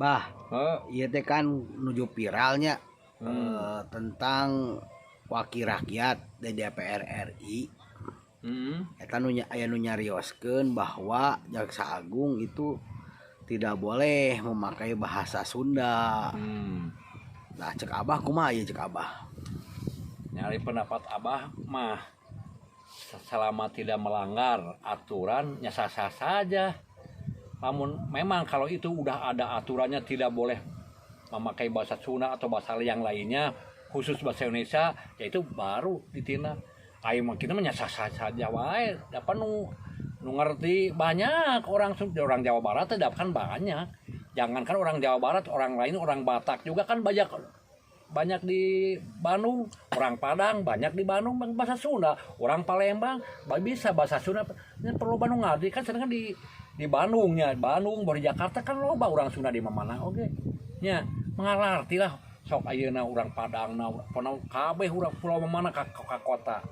Bah, Heeh. ieu teh kan nuju viralnya tentang wakil rakyat di DPR RI. Eta nu aya nu nyarioskeun bahwa Jaksa Agung itu tidak boleh memakai bahasa Sunda. Nah, cek Abah kumaha ieu, cek Abah? Nyari pendapat Abah mah, selama tidak melanggar aturan ya sah-sah saja. Namun memang kalau itu udah ada aturannya tidak boleh memakai bahasa Sunda atau bahasa yang lainnya, khusus bahasa Indonesia, ya itu baru ditindak. Ayo mah kita mah sah-sah saja wae. Dapat nu nu ngerti banyak orang orang Jawa Barat teh kan banyak. Jangankan orang Jawa Barat, orang lain, orang Batak juga kan banyak banyak di Bandung, orang Padang banyak di Bandung bahasa Sunda, orang Palembang bisa bahasa Sunda. Ini perlu Bandung ngerti kan, sedangkan di Bandungnya, Bandung baru Jakarta kan loba orang Sunda di mana, oke. Nya mengarti lah sok ayeuna orang Padang na pona kabeh urang pulau mana ka kota.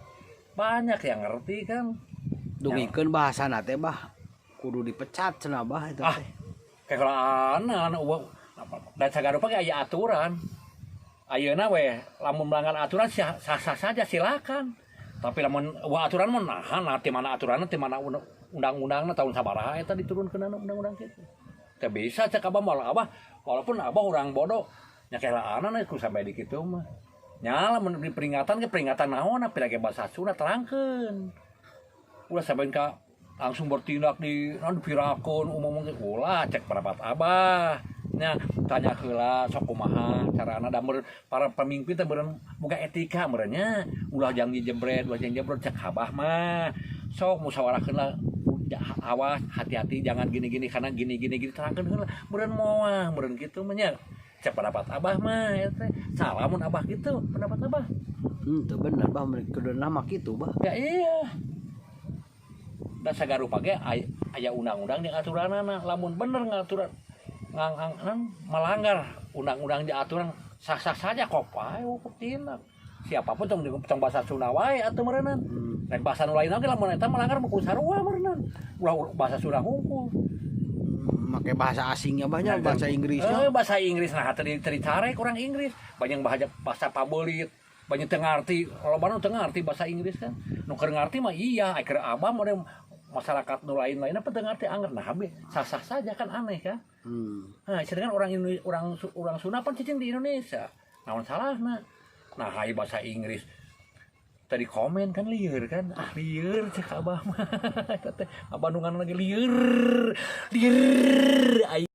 Banyak yang ngerti kan. Dugikeun bahasana teh, Bah, kudu dipecat cenah, Bah, eta Ah. teh. Kekelaan dan sagala rupa ge aya aturan. Ayeuna we lamun melanggar aturan sah sah saja, silakan. Tapi lamun wah aturan mah nah ti mana aturanna, ti mana undang-undangna, tahun sabaraha eta diturunkeun undang-undang kitu. Teu bisa cek Abah malah, Abah walaupun Abah orang bodoh nya kelaana ku sampai di kitu mah. Nya lamun di peringatan ke peringatan naon pira ge bahasa Sunda terangkeun. Ulah sampai ka langsung bertindak di naon dipirakeun umum ge ulah, cek pendapat Abah. Nya tanya heula sok kumaha carana da para pemimpin teh meureun boga etika meureun nya, ulah jang dijebret, ulah jang jebret, cek Abah mah sok musyawarahkeun lah, awas, hati-hati, jangan gini-gini karena gini gini gini, terangkeun heula meureun moal meureun kitu mah nya. Cek pendapat Abah mah eta teh salah mun Abah gitu pendapat Abah. Teu bener, Bah, mereka kudu nama kitu, Bah. Ya iya. Dan sagarupa ge aya undang-undang jeung aturanana. Lamun bener ngaturan ngang, ngang, ngang, melanggar undang-undang jeung aturan, sah-sah saja kok wae tindak. Siapapun tong tong bahasa Sunda wae atuh meureunan. Lain bahasa nu lain oge lamun eta melanggar mah kudu sarua meureunan. Ulah bahasa Sunda hungkul. Make bahasa asingnya banyak, bahasa Inggrisnya. Eh, bahasa Inggris nah teu teu dicarek orang Inggris. Banyak bahasa bahasa pabelit. Banyak teu ngarti, loba nu teu ngarti bahasa Inggris kan. Nu keur ngarti mah iya, ai keur Abah mah masyarakat nu lain-lain apa teu ngarti angger nah habis sah-sah saja kan, aneh kan. Nah, sedangkan orang orang orang Sunda pan cicing di Indonesia. Naon salahna? Nah, hai bahasa Inggris tadi komen kan lieur kan, ah lieur cek Abah mah. Eta teh Abah nu lagi lieur lieur ai.